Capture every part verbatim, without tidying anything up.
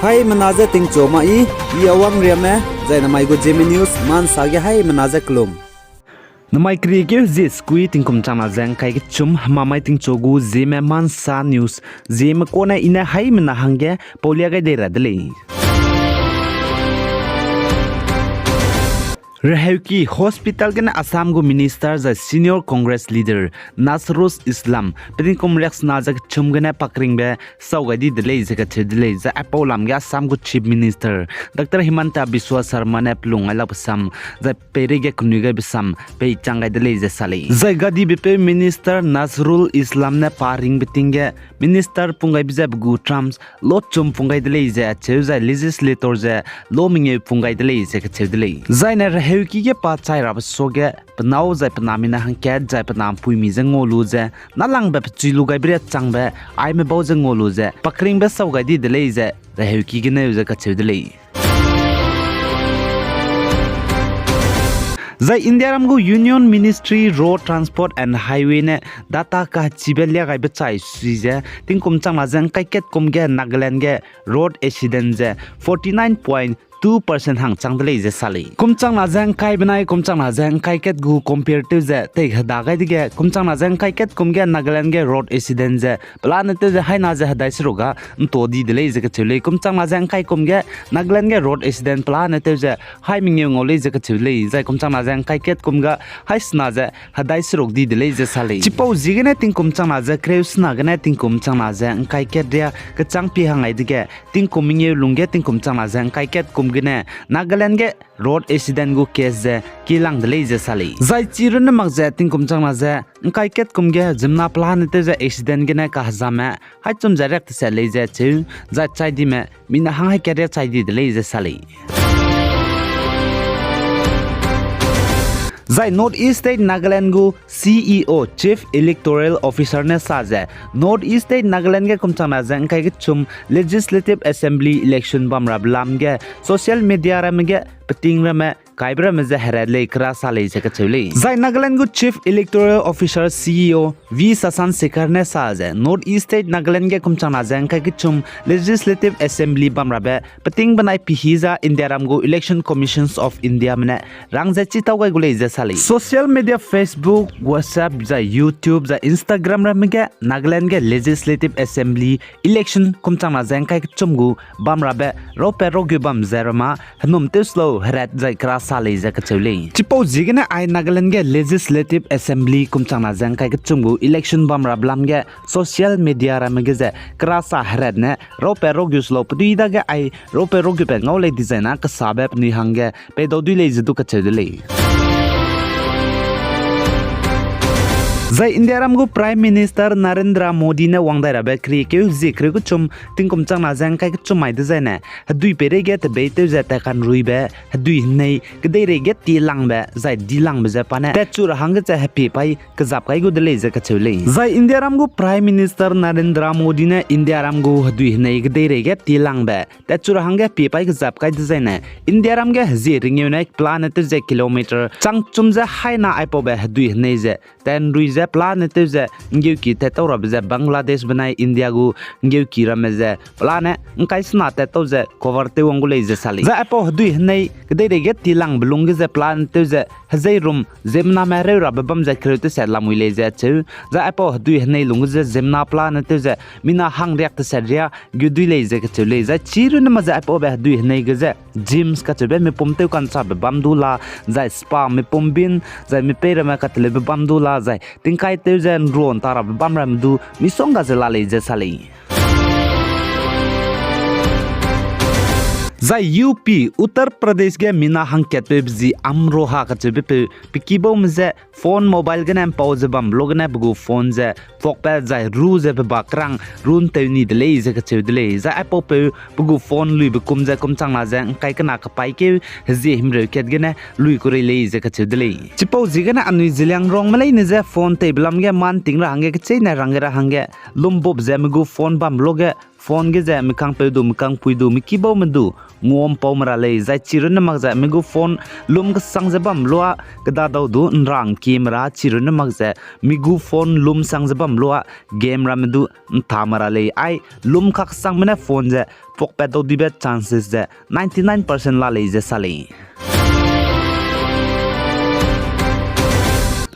Haimena je tingchu ma i, i Awang Riame, zai namai gu Zeme News, mansa ge haimena je kelum. Namai keriekeu zie sekui tingkum changna ze ngkai kechum, hemamai tingchu gu Zeme Mansa News, Zeme kone i ne haimena hangge paulia gai dei ra de lei. Reheuki hospital gene Assam gu minister zai senior Congress leader Nazrul Islam, pe tingkum riaksena ze kechum gene pakringbe sau gai di de lei ze kacheu de lei, zai aipau lam ge Assam gu Chief Minister Doctor Himanta Biswa Sarma ne pelung gai lakbe sam, zai peireige kenui gaibe sam peichang gai de lei ze sa lei. Zai gadibe peu minister Nazrul Islam ne pa ringbe ting ge minister pung gaibe ze pe gu terms lochum pung gai de lei ze acheu, zai legislator ze lo mengeu pung gai de lei ze kacheu de lei. Zai ne reheuki ge pa chai rabe suage pe nâu zai pe namina hangkat zai pe nampuimi ze ngau lu ze, nâlangbe pechui lu gaibe riâ changbe aime bau ze ngau lu ze pakringbe sau gai di de lei ze reheuki gene ze kacheu de lei. Zai Indiaram gu Union Ministry Road Transport and Highway ne data kachibe lia gaibe chai sui ze, tingkum changna ze ngkai kat kum ge Nagaland ge road accident ze forty nine point two percent hang chang de lei ze sa lei. Kum changna ze ngkai benai kum changna ze ngkai kat gu compare tew ze tei heda gai dege, kum changna ze ngkai kat kum ge Nagaland ge road accident ze pelane tew ze haina ze hedai seruk ga nto di de lei ze kacheu lei. Kum changna ze ngkai kum ge Nagaland ge road accident pelane tew ze hai mengeu ngau lei ze kacheu lei. Zai kum changna ze ngkai kat kum ga hai sena ze hedai seruk di de lei ze sa lei. Chipau ziegene tingkum changna ze kereu sena gene tingkum changna ze ngkai kat ria kechang pi hang ai dege, tingkum mengeu lungge tingkum changna ze ngkai kat kum gene Nagaland ge road accident gu case ze kilang de lei ze sa lei. Zai chi runne mak ze tingkum changna ze ngkai kat kum ge ziemmena pelane tew ze accident gene kahezame hai chum ze riak teset lei ze cheu, zai chai dime mina hang hai kat ria chai di de lei ze sa lei. Zai North East State Nagaland gu C E O, Chief Electoral Officer ne sa ze, North East State Nagaland ge kum changna ze ngkai kechum Legislative Assembly election bam rabe lam ge social media ramme ge peting ramme kaibe ramme ze herat lei kera sa lei ze kacheu lei. Zai Nagaland gu Chief Electoral Officer, C E O, V Sashansekhar ne sa ze, North East State Nagaland ge kum changna ze ngkai kechum Legislative Assembly bam rabe peting benai pihi za Indiaram gu Election Commissions of Indiame ne rang ze chitau gai gu lei ze sa lei. Social media Facebook, WhatsApp, zai YouTube, zai Instagram ramme ge Nagaland ge Legislative Assembly election kum changna ze ngkai kechum gu bam rabe raupat raugu bam ze rama henum tew slow herat zai kera sa lei ze kacheu lei. Chipau ziegene ai Nagaland ge Legislative Assembly kum changna ze ngkai kechum gu election bam rabe lam ge social media ramme ge ze kera sa herat ne raupat raugu slow pedui dage ai raupat raugu pat ngau lei dizai na kesabe penui hangge peidau dui lei ze du kacheu de lei. Zai Indiaram gu Prime Minister Narendra Modi ne wang dai rabe keriekeu zie kereu kechum tingkum changna ze ngkai kechum mai dezaine hedui peireige tebeitew ze takanruibe hedui henei kedeirei ge tielangbe zai dilangbe ze pa ne tatchu ra hangge ze hepie pai kezap kai gu de lei ze kacheu lei. Zai Indiaram gu Prime Minister Narendra Modi ne Indiaram gu hedui henei kedeirei ge tielangbe tatchu ra hangge pie pai kezap kai dezaine Indiaram ge hezie ringeu ne pelane tew ze kilometer changchum ze haina aipaube hedui henei ze tanrui ze pelane tew ze nggeuki tattau rabe ze Bangladesh benai India gu nggeuki ramme ze pelane ngkai sena tattau ze cover tew wang gu lei ze sa lei. Zai aipau hedui henei kedeirei ge tielangbe lungge ze pelane tew ze hezeirum ziemmename reu rabe bam ze kereu teset lamui lei ze cheu. Zai aipau hedui henei lungge ze ziemmena pelane tew ze mina hang riak teset ria gu dui lei ze kacheu lei. Zai chi runne mak ze aipaube hedui henei ge ze gyms kacheube mipum tew kanchabe bam du la, zai spa mipum bin, zai mipei ramme kateleube bam du la, zai tingkai tew ze nruon ta rabe bam ramme du misongga ze la lei ze sa lei. Zai U P, Uttar Pradesh ge mina hangkatpeu bezi Amroha kacheube peu pe kibaume ze phone mobile gene mpau ze bam lu gene pe gu phone ze pokpat zai ru ze pe ba kerang runtew ni de lei ze kacheu de lei. Zai aipaupeu pe gu phone luibe kum ze kum changna ze ngkai kena kapaîkeu hezie himreu kat gene lui kurei lei ze kacheu de lei. Chipau ziegene anui Zeliangrongme leine ze phone teibe lam ge mâ nting ra hangge kecheîne rangge ra hangge lumbup ze mi gu phone bam lu ge phone ge ze mi kangpeu du, mi kangpui du, mi kibaume du nguampaume ra lei. Zai chi runne mak ze mi gu phone lum kesang ze bam lua kedadau du nrang kieme ra chi runne mak ze mi gu phone lum sang ze bam lua game ramme du nthame ra lei. Ai lum kaksangme ne phone ze puakpat dau dibe chances ze ninety nine percent la lei ze sa lei.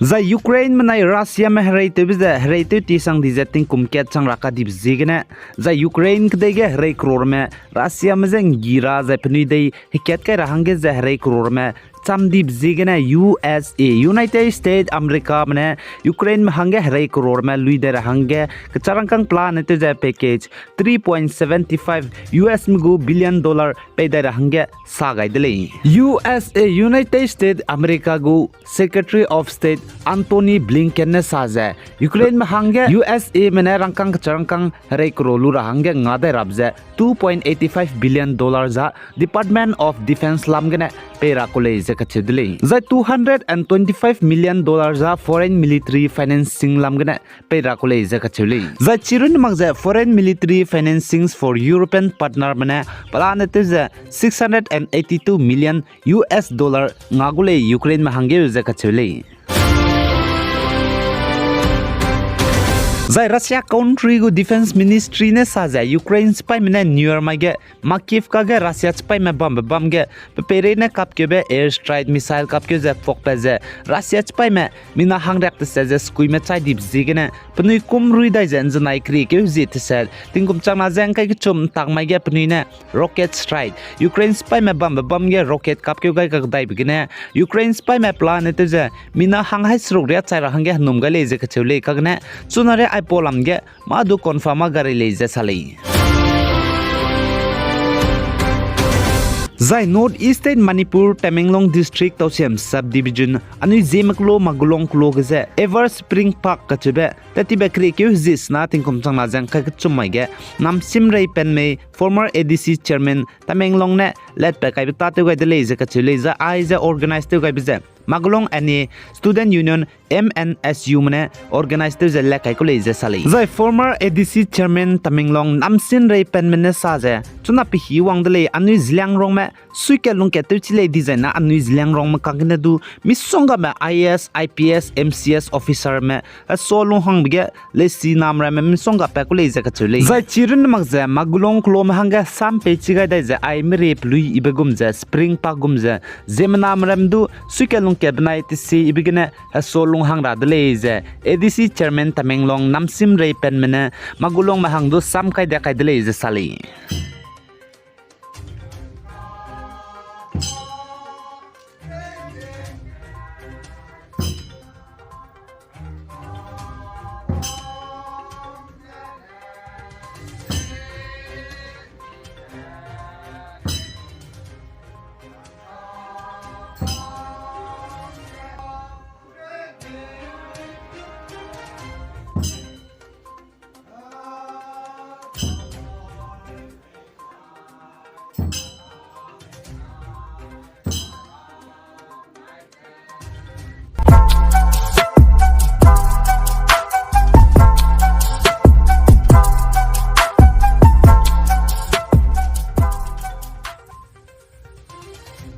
Zai Ukraineme nai Russiame hereitewbe ze hereitew tiesang di ze tingkum kat chang ra kadibe ziegene, zai Ukraine kedei ge herei croreme Russiame je nggi ra zai penui dei hekat kai ra hangge ze herei croreme cham dibe ziegene U S A, United States Americame ne Ukraineme hangge herei croreme lui dai ra hangge kecharangkâng pelane tew ze package three point seven five U S me gu billion dollar pei dai ra hangge sa gai de lei. U S A, United States America gu Secretary of State Antony Blinken ne sa ze, Ukraineme hangge U S Ame ne rangkâng kecharangkâng herei crore lu ra hangge nga dai rabe ze two point eighty five billion dollar za Department of Defense lam gene pei ra ku lei ze kacheu de lei. Zai two hundred and twenty five million dollar za foreign military financing lam gene pei ra ku lei ze kacheu lei. Zai chirunne mak ze foreign military financings for European partnerme ne pelane tew ze six hundred and eighty two million U S dollar nga gu lei Ukraineme hangge ze kacheu lei. Zai Russia country gu Defense Ministry ne sa ze Ukraine sipaîme ne New Year mai ge Makivka ge Russia sipaîme bambe bam ge pe peirei ne kapkeube air strike missile kapkeu ze puakpat ze Russia sipaîme mina hangriak teset ze sekuime chai dibe ziegene penui kum rui dai ze nzenai keriekeu zie teset tingkum chang na ze ngkai kechum ntak mai ge penui ne rocket strike, Ukraine sipaîme bambe bam ge rocket kapkeu gai kakdaibe gene Ukraine sipaîme pelane tew ze mina hang hai seruk riâ chai ra hangge henum gai lei ze kacheu lei kagene chuna re aipau lam ge mâ du confirm a gari lei ze sa lei. Zai North East State Manipur Tamenglong District Tausiam Subdivision anui Zieme kelo Magulong kelo ge ze Ever Spring Park kacheube tat tibe keriekeu zie sena tingkum chang na ze ngkai kechum mai ge Namsimrei Penmei, former A D C chairman Tamenglong ne latpat kaibe tâtew gai de lei ze kacheu lei. Zai aize organize tew gaibe ze Magulong N A Student Union, M N S Ume ne organize tew ze lat kai ku lei ze sa lei. Zai former A D C chairman Tamenglong Namsimrei Penmei ne sa ze chuna pehî wang de lei anui Zeliangrongme suikat lungkat tewchi lei dizai na anui Zeliangrongme kang gene du misonggabe I A S, I P S, M C S officerme hesua lunghangbe ge leisi nam ramme misongga pat ku lei ze kacheu lei. Zai chirunne mak ze Magulong kelome hangge sam peichi gai dai ze ai merie pelui ibe gum ze Spring Park gum ze ziemmename ram du suikat lungkat benai tesi ibe gene hesua lunghang ra de lei ze A D C chairman Tamenglong Namsimrei Penmei ne Magulongme hang du sam kai de kai de lei ze sa lei.